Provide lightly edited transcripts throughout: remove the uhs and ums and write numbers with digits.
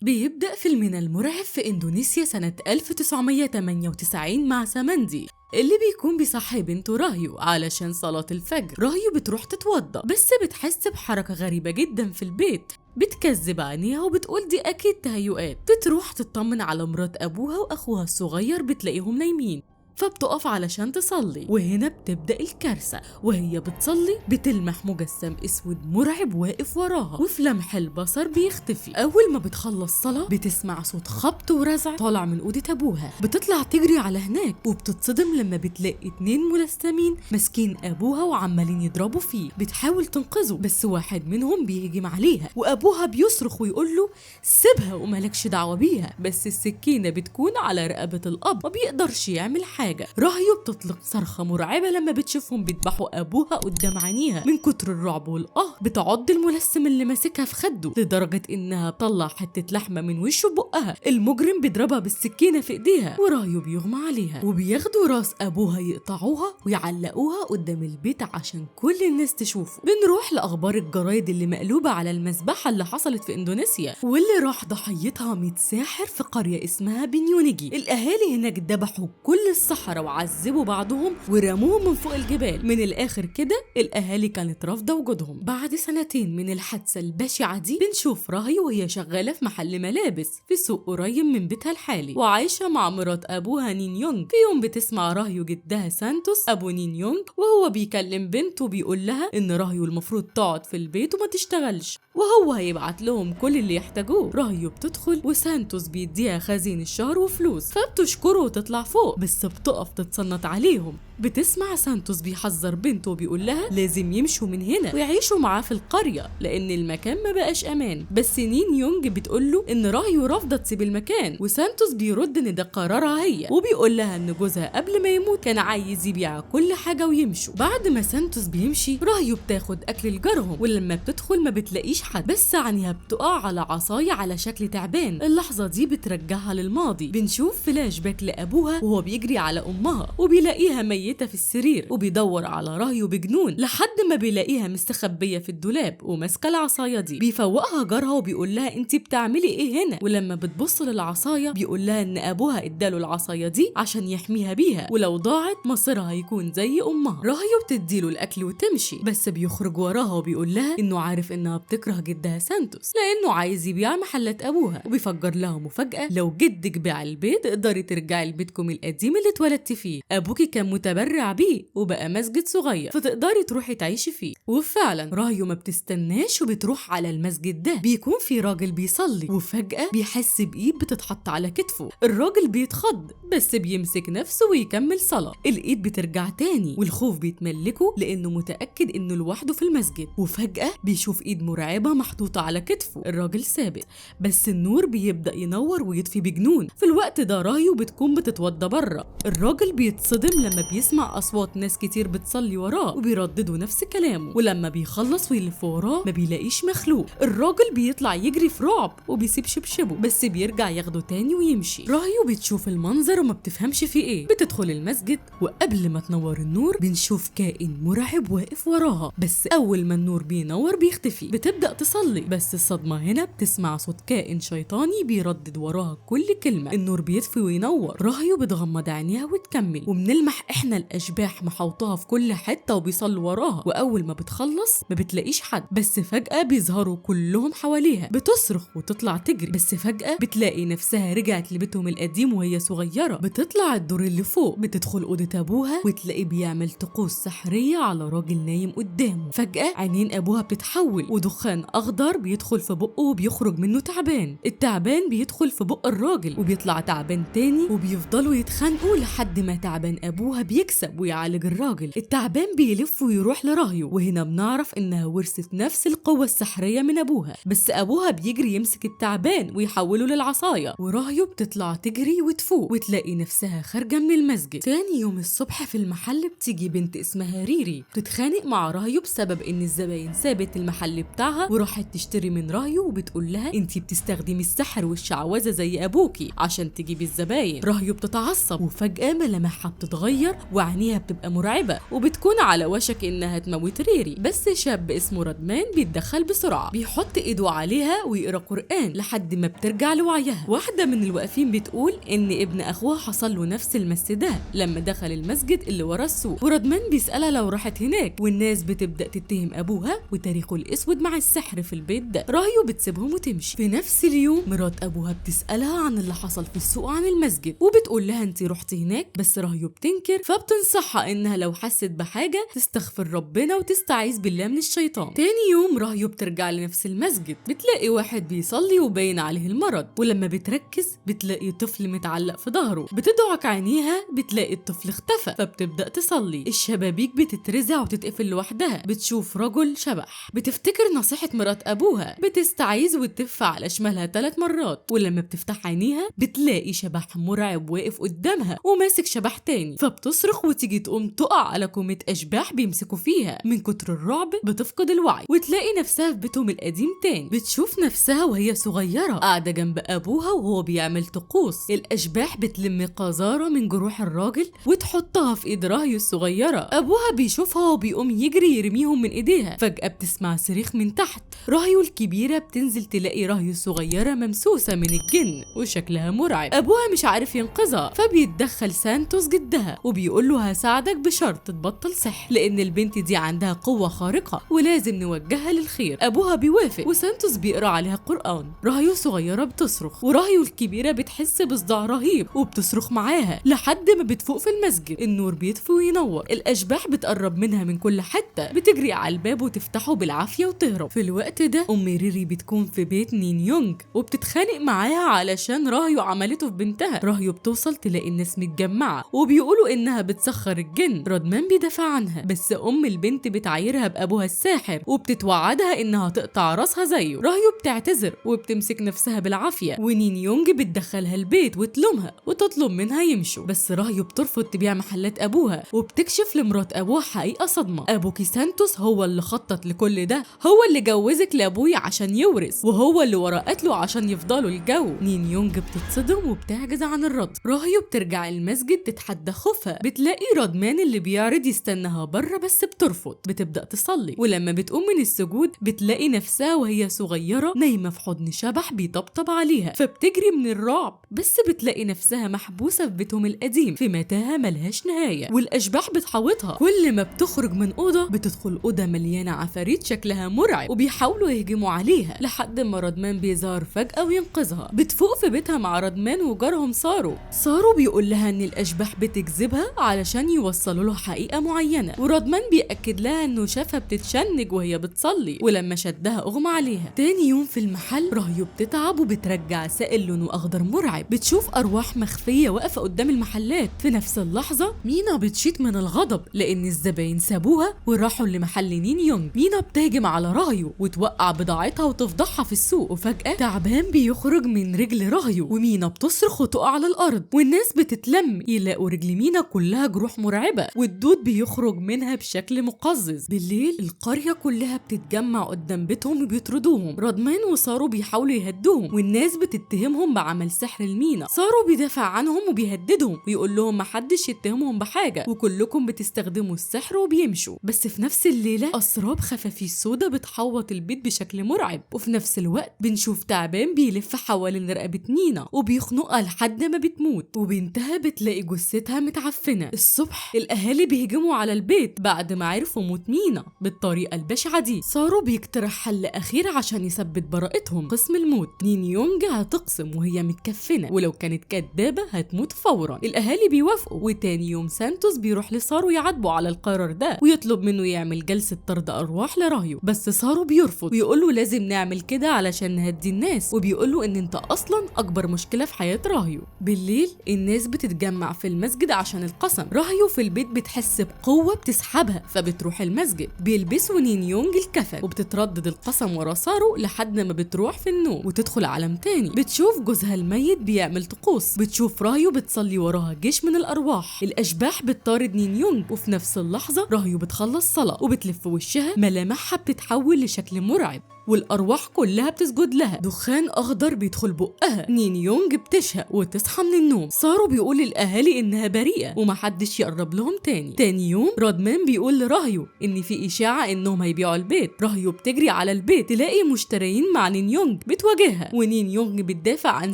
بيبدأ فيلمنا المرعب في إندونيسيا سنة 1998 مع ساماندي اللي بيكون بيصحي بنته راهيو علشان صلاة الفجر. راهيو بتروح تتوضأ بس بتحس بحركة غريبة جدا في البيت، بتكذب عينيها وبتقول دي أكيد تهيؤات. بتروح تطمن على مرات أبوها وأخوها الصغير، بتلاقيهم نايمين، فبتقف علشان تصلي، وهنا بتبدأ الكارثة. وهي بتصلي بتلمح مجسم اسود مرعب واقف وراها، وفي لمح البصر بيختفي. اول ما بتخلص صلاة بتسمع صوت خبط ورزع طالع من اوضة ابوها، بتطلع تجري على هناك وبتتصدم لما بتلاقي 2 ملثمين ماسكين ابوها وعمالين يضربوا فيه. بتحاول تنقذه بس واحد منهم بيهجم عليها، وابوها بيصرخ ويقول له سيبها ومالكش دعوة بيها، بس السكينة بتكون على رقبة الاب ما بيقدرش يعمل حاجة. راهيو بتطلق صرخة مرعبة لما بتشوفهم بيذبحوا أبوها قدام عينيها. من كتر الرعب والقهر بتعض الملثم اللي ماسكها في خده لدرجة إنها بتطلع حتة لحمة من وشه بقها. المجرم بيضربها بالسكينة في إيديها وراهيو بيغمى عليها، وبياخدوا راس أبوها يقطعوها ويعلقوها قدام البيت عشان كل الناس تشوفه. بنروح لأخبار الجرايد اللي مقلوبة على المذبحة اللي حصلت في إندونيسيا واللي راح ضحيتها 100 ساحر في قرية اسمها بنيونيجي. الأهالي هناك ذبحوا كل السحرة وعذبوا بعضهم ورموهم من فوق الجبال. من الاخر كده الاهالي كانت رافضه وجودهم. بعد سنتين من الحادثة البشعة دي بنشوف راهي وهي شغالة في محل ملابس في سوق قريب من بيتها الحالي، وعايشة مع مرات ابوها نين يونغ. في يوم بتسمع راهيو جدها سانتوس ابو نين يونغ وهو بيكلم بنته بيقول لها ان راهيو المفروض تقعد في البيت وما تشتغلش، وهو هيبعت لهم كل اللي يحتاجوه. راهيو بتدخل وسانتوس بيديها خزين الشهر وفلوس، فبتشكره وتطلع فوق، بس بتقف تتصنت عليهم. بتسمع سانتوس بيحذر بنته وبيقول لها لازم يمشوا من هنا ويعيشوا معاه في القرية لأن المكان ما بقاش أمان. بس نين يونج بتقول له إن راهيو رافضة تسيب المكان، وسانتوس بيرد إن ده قرارها هي، وبيقول لها إن جوزها قبل ما يموت كان عايز يبيع كل حاجة ويمشوا. بعد ما سانتوس بيمشي راهيو بتاخد أكل لجارهم، ولما بتدخل ما بتلاقيش حد، بس عينيها بتقع على عصاية على شكل تعبان. اللحظة دي بترجعها للماضي. بنشوف فلاش باك لأبوها وهو بيجري على أمها وبيلاقيها ميتة في السرير، وبيدور على راهيو بجنون لحد ما بيلاقيها مستخبية في الدولاب وماسكة العصاية دي. بيفوقها جارها وبيقول لها انت بتعملي ايه هنا، ولما بتبص للعصاية بيقول لها ان ابوها اداله العصاية دي عشان يحميها بيها، ولو ضاعت مصيرها هيكون زي امها. راهيو بتديله الاكل وتمشي، بس بيخرج وراها وبيقول لها انه عارف انها بتكره جدها سانتوس لانه عايز يبيع محلات ابوها، وبيفجر لها مفاجأة لو جدك باع البيت تقدري ترجعي لبيتكم القديم اللي اتولدتي فيه، ابوكي كان متبرع بيه وبقى مسجد صغير فتقدري تروحي تعيشي فيه. وفعلا راهيو ما بتستناش وبتروح على المسجد ده. بيكون في راجل بيصلي وفجأة بيحس بإيد بتتحط على كتفه. الراجل بيتخض بس بيمسك نفسه ويكمل صلاة. الإيد بترجع تاني والخوف بيتملكه لأنه متأكد إنه لوحده في المسجد، وفجأة بيشوف إيد مرعبة محطوطة على كتفه. الراجل ثابت بس النور بيبدأ ينور ويطفي بجنون. في الوقت ده راهيو بتكون بتتوضى بره. الراجل بيتصدم لما بيسمع أصوات ناس كتير بتصلي وراه وبيرددوا نفس كلامه، ولما بيخلص ويلف وراه ما بيلاقيش مخلوق. الراجل بيطلع يجري في رعب وبيسيب شبشبه بس بيرجع ياخده تاني ويمشي. راهيو بتشوف المنظر وما بتفهمش فيه ايه. بتدخل المسجد وقبل ما تنور النور بنشوف كائن مرعب واقف وراها، بس اول ما النور بينور بيختفي. بتبدأ تصلي بس الصدمة هنا بتسمع صوت كائن شيطاني بيردد وراها كل كلمة. النور بيطفي وينور. راهيو بتغمض عينيها وتكمل، وبنلمح احنا الاشباح محوطاها في كل حتة وبيصلوا وراها. واول ما بتخلص ما بتلاقيش حد، بس فجأة بيظهروا كلهم حواليها. بتصرخ وتطلع تجري، بس فجأة بتلاقي نفسها رجعت لبيتهم القديم وهي صغيرة. بتطلع الدور اللي فوق، بتدخل أوضة أبوها وتلاقيه بيعمل طقوس سحرية على راجل نايم قدامه. فجأة عينين أبوها بتتحول ودخان أخضر بيدخل في بقه وبيخرج منه تعبان. التعبان بيدخل في بق الراجل وبيطلع تعبان تاني، وبيفضلوا يتخانقوا لحد ما تعبان أبوها بيكسب ويعالج الراجل. التعبان بيلف ويروح لراهيو، وهنا بنعرف إنها ورثت نفس القوة السحرية من أبوها، بس أبوها بيجري يمسك التعبان ويحوله للعصاية، وراهيو بتطلع تجري وتفوق وتلاقي نفسها خارجة من المسجد. تاني يوم الصبح في المحل بتيجي بنت اسمها ريري بتتخانق مع راهيو بسبب إن الزباين سابت المحل بتاعها وراحت تشتري من راهيو، وبتقول لها انتي بتستخدمي السحر والشعوذة زي أبوكي عشان تجيبي الزباين. راهيو بتتعصب وفجأة ملامحها بتتغير وعينيها بتبقى مرعبة وبتكون على وشك انها تموت ريري، بس شاب اسمه ردمان بيتدخل بسرعة، بيحط ايده عليها ويقرا قرآن لحد ما بترجع لوعيها. واحدة من الواقفين بتقول ان ابن اخوها حصل له نفس المس ده لما دخل المسجد اللي ورا السوق، وردمان بيسألها لو راحت هناك، والناس بتبدأ تتهم ابوها وتاريخه الاسود مع السحر في البيت ده. راهيو بتسيبهم وتمشي. في نفس اليوم مرات ابوها بتسألها عن اللي حصل في السوق عن المسجد، وبتقول لها انت رحتي هناك، بس راهيو بتنكر، فبتنصحها انها لو حست بحاجة تستغفر ربنا وتستعيذ بالله من الشيطان. تاني يوم راهيو بترجع لنفس المسجد، بتلاقي واحد بيصلي وباين عليه المرض، ولما بتركز بتلاقي طفل متعلق في ظهره، بتدعك عينيها بتلاقي الطفل اختفى، فبتبدأ تصلي. الشبابيك بتترزع وتتقفل لوحدها، بتشوف رجل شبح، بتفتكر نصيحة مرات ابوها، بتستعيذ وتتف على شمالها 3 مرات، ولما بتفتح عينيها بتلاقي شبح مرعب واقف قدامها وماسك شبح تاني، فبتصرخ وتيجي تقوم تقع على كومة اشباح بيمسكوا فيها. من كتر الرعب بتفقد الوعي وتلاقي نفسها في بيتهم القديم تاني. بتشوف نفسها وهي صغيرة قاعدة جنب ابوها وهو بيعمل طقوس، الاشباح بتلم قذارة من جروح الراجل وتحطها في ايد راهيو الصغيرة. ابوها بيشوفها وبيقوم يجري يرميهم من ايديها. فجأة بتسمع صريخ من تحت، راهيو الكبيرة بتنزل تلاقي راهيو الصغيرة ممسوسة من الجن وشكلها مرعب. ابوها مش عارف ينقذها، فبيتدخل سانتوس جدها وبيقول له هساعدك بشرط تبطل سحر، لان البنت دي عندها قوة خارقة ولازم نوجهها للخير. ابوها بيوافق وسانتوس بيقرا عليها قرآن. راهيو الصغيرة بتصرخ وراهيو الكبيرة بتحس بصداع رهيب وبتصرخ معاها لحد ما بتفوق في المسجد. النور بيطفي وينور، الاشباح بتقرب منها من كل حتة، بتجري على الباب وتفتحه بالعافية وتهرب. في الوقت ده ام ريري بتكون في بيت نين يونج وبتتخانق معاها علشان راهيو عملته في بنتها. راهيو بتوصل تلاقي الناس متجمعة وبيقولوا انها بتسخر الجن. ردمان بيدافع عنها، بس ام البنت بتعايرها بابوها الساحر وبتتوعدها انها تقطع راسها زيه. راهيو بتعتذر وبتمسك نفسها بالعافية، ونين يونج بتدخلها البيت وتلومها وتطلب منها يمشوا، بس راهيو بترفض تبيع محلات ابوها وبتكشف لمرات ابوها حقيقة صدمة. ابوكي سانتوس هو اللي خطط لكل ده، هو اللي جوزك لابويا عشان يورث، وهو اللي ورا قتله عشان يفضلوا الجو. نين يونج بتتصدم وبتعجز عن الرد. راهيو بترجع المسجد تتحدى خوفها، بتلاقي ردمان اللي بيعرض يستناها بره بس بترفض، بتبدأ تصلي، ولما بتقوم من السجود بتلاقي نفسها وهي صغيرة نايمة في حضن شبح بيطبطب عليها، فبتجري من الرعب، بس بتلاقي نفسها محبوسة في بيتهم القديم في متاهة ملهاش نهاية، والأشباح بتحوطها. كل ما بتخرج من أوضة بتدخل أوضة مليانة عفاريت شكلها مرعب وبيحاولوا يهجموا عليها لحد ما ردمان بيظهر فجأة وينقذها. بتفوق في بيتها مع ردمان وجارهم سارو. سارو بيقول لها ان الأشباح بتجذبها علشان يوصلوا له حقيقة معينة، وردمان بيأكد لها انه شافها بتتشنج وهي بتصلي، ولما شدها اغمى عليها. تاني يوم في المحل راهيو بتتعب وبترجع سائل لونه اخضر مرعب، بتشوف ارواح مخفية واقفة قدام المحلات. في نفس اللحظة مينا بتشيط من الغضب لان الزباين سابوها وراحوا لمحل نين يونج. مينا بتهجم على راهيو وتوقع بضاعتها وتفضحها في السوق، وفجأة تعبان بيخرج من رجل راهيو ومينا بتصرخ وتقع على الارض، والناس بتتلم يلاقوا رجل مينا كلها جروح مرعبة والدود بيخرج منها بشكل مقزز. بالليل القرية كلها بتتجمع قدام بيتهم وبيطردوهم. ردمان وسارو بيحاولوا يهدوهم والناس بتتهمهم بعمل سحر لمينا. سارو بيدافع عنهم وبيهددهم ويقول لهم محدش يتهمهم بحاجة وكلكم بتستخدموا السحر، وبيمشوا. بس في نفس الليلة اسراب خفافيش سودا بتحوط البيت بشكل مرعب، وفي نفس الوقت بنشوف تعبان بيلف حوالين رقبة نينا وبيخنقها لحد ما بتموت، وبنتها بتلاقي جثتها متعفنة. الصبح الاهالي بيهجموا على البيت بعد ما عرفوا موت مينا بالطريقة البشعة دي. سارو بيقترح حل اخير عشان يثبت براءتهم، قسم الموت. نين يونج هتقسم وهي متكفنة، ولو كانت كدابة هتموت فورا. الاهالي بيوافقوا، وتاني يوم سانتوس بيروح لسارو يعاتبه على القرار ده ويطلب منه يعمل جلسة طرد ارواح لراهيو، بس سارو بيرفض ويقول له لازم نعمل كده علشان نهدي الناس، وبيقول له ان انت اصلا اكبر مشكلة في حياة راهيو. بالليل الناس بتتجمع في المسجد عشان القسم. راهيو في البيت بتحس بقوة بتسحبها فبتروح المسجد، بيلبسوا نين يونج الكفن وبتتردد القسم ورا سارو لحد ما بتروح في النوم وتدخل عالم تاني. بتشوف جوزها الميت بيعمل طقوس، بتشوف راهيو بتصلي وراها جيش من الارواح، الاشباح بتطارد نين يونج، وفي نفس اللحظة راهيو بتخلص صلاة وبتلف وشها، ملامحها بتتحول لشكل مرعب. والأرواح كلها بتسجد لها. دخان أخضر بيدخل بقها. نين يونج بتشهق وتصحى من النوم. سارو بيقول للأهالي إنها بريئة ومحدش يقرب لهم تاني. تاني يوم رادمان بيقول لراهيو إن في إشاعة إنهم هيبيعوا البيت. راهيو بتجري على البيت تلاقي مشتريين مع نين يونج بتواجهها، ونين يونج بتدافع عن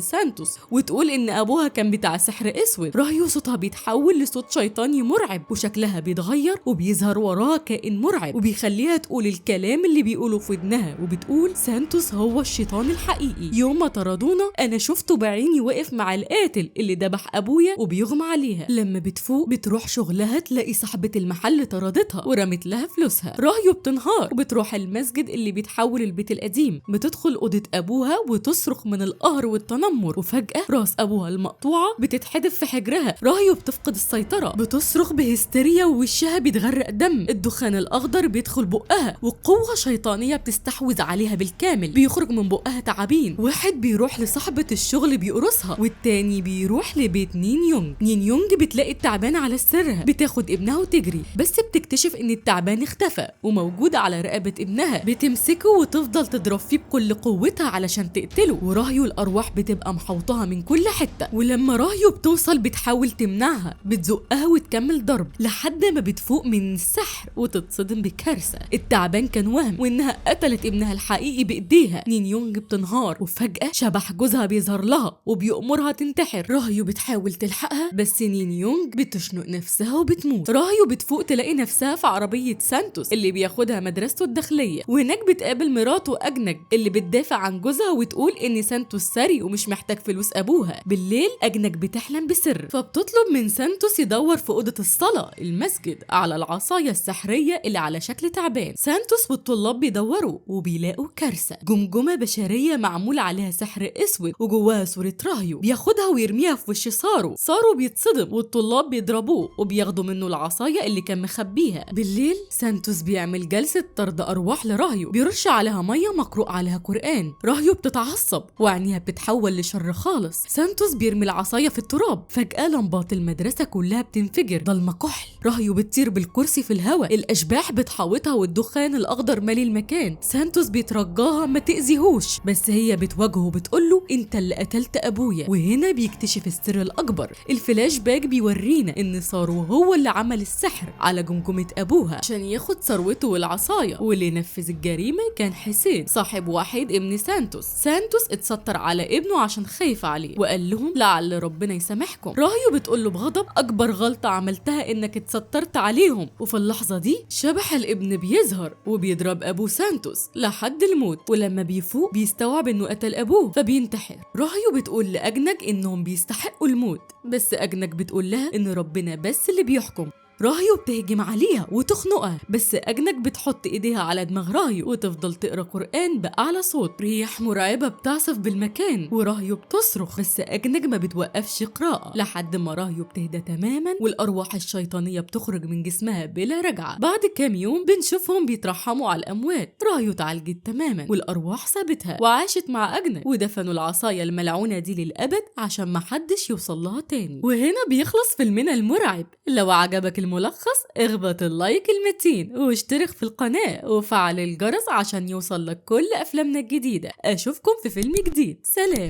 سانتوس وتقول إن أبوها كان بتاع سحر أسود. راهيو صوتها بيتحول لصوت شيطاني مرعب وشكلها بيتغير وبيظهر وراها كائن مرعب وبيخليها تقول الكلام اللي بيقوله في ودنها، وبتقول سانتوس هو الشيطان الحقيقي. يوم ما طردونا انا شفته بعيني واقف مع القاتل اللي ذبح ابويا وبيغمى عليها. لما بتفوق بتروح شغلها تلاقي صاحبة المحل طردتها ورمت لها فلوسها. راهيو بتنهار وبتروح المسجد اللي بيتحول البيت القديم. بتدخل اوضة ابوها وتصرخ من القهر والتنمر، وفجأة راس ابوها المقطوعة بتتحدف في حجرها. راهيو بتفقد السيطرة، بتصرخ بهستيريا ووشها بيتغرق دم. الدخان الاخضر بيدخل بقها وقوة شيطانية بتستحوذ عليها بالكامل. بيخرج من بقها تعابين. واحد بيروح لصاحبة الشغل بيقرصها، والتاني بيروح لبيت نين يونج. نين يونج بتلاقي التعبان على سرها، بتاخد ابنها وتجري، بس بتكتشف ان التعبان اختفى وموجود على رقبة ابنها. بتمسكه وتفضل تضرب فيه بكل قوتها علشان تقتله، وراهيو الارواح بتبقى محوطها من كل حتة. ولما راهيو بتوصل بتحاول تمنعها، بتزقها وتكمل ضرب لحد ما بتفوق من السحر وتتصدم بكارثة. التعبان كان وهم وانها قتلت ابنها الحقيقي بايديها. نين يونج بتنهار وفجأة شبح جوزها بيظهر لها وبيأمرها تنتحر. راهيو بتحاول تلحقها بس نين يونج بتشنق نفسها وبتموت. راهيو بتفوق تلاقي نفسها في عربية سانتوس اللي بياخدها مدرسته الداخلية، وهناك بتقابل مراته أجنج اللي بتدافع عن جوزها وتقول ان سانتوس ثري ومش محتاج فلوس ابوها. بالليل أجنج بتحلم بسر، فبتطلب من سانتوس يدور في أوضة الصلاة المسجد على العصاية السحرية اللي على شكل تعبان. سانتوس والطلاب بيدوروا وبيلاقوا كارثة، جمجمة بشرية معمول عليها سحر اسود وجواها صورة راهيو. بياخدها ويرميها في وش سارو. سارو بيتصدم والطلاب بيضربوه وبياخدوا منه العصاية اللي كان مخبيها. بالليل سانتوس بيعمل جلسة طرد أرواح لراهيو، بيرش عليها مية مقروء عليها قرآن. راهيو بتتعصب وعينيها بتتحول لشر خالص. سانتوس بيرمي العصاية في التراب. فجأة لمبات المدرسة كلها بتنفجر، ضلمة كحل. راهيو بتطير بالكرسي في الهواء، الأشباح بتحوطها والدخان الأخضر مالي المكان. سانتوس بيترجاها ما تأذيهوش، بس هي بتواجهه وبتقوله انت اللي قتلت ابويا. وهنا بيكتشف السر الأكبر. الفلاش باك بيورينا ان سارو هو اللي عمل السحر على جمجمة ابوها عشان ياخد ثروته والعصاية، واللي نفذ الجريمة كان حسين صاحب وحيد ابن سانتوس. سانتوس اتستر على ابنه عشان خايف عليه وقال لهم لعل ربنا يسامحكم. راهيو بتقول له بغضب اكبر غلطة عملتها انك اتسترت عليهم. وفي اللحظة دي شبح الابن بيظهر وبيضرب ابو سانتوس لحد الموت، ولما بيفوق بيستوعب انه قتل ابوه فبينتحر. راهيو بتقول لأجنج انهم بيستحقوا الموت، بس أجنج بتقول لها ان ربنا بس اللي بيحكم. راهيو بتهجم عليها وتخنقها، بس أجنج بتحط ايديها على دماغ راهيو وتفضل تقرا قرآن بأعلى صوت. رياح مرعبة بتعصف بالمكان وراهيو بتصرخ، بس أجنج ما بتوقفش قراءة لحد ما راهيو بتهدى تماما والأرواح الشيطانية بتخرج من جسمها بلا رجعة. بعد كام يوم بنشوفهم بيترحموا على الأموات. راهيو اتعالجت تماما والأرواح سابتها وعاشت مع أجنج، ودفنوا العصاية الملعونة دي للأبد عشان ما حدش يوصل لها تاني. وهنا بيخلص فيلمنا المرعب. لو عجبك الملخص اخبط ال like المتين واشترك في القناة وفعل الجرس عشان يوصل لك كل أفلامنا الجديدة. أشوفكم في فيلم جديد. سلام.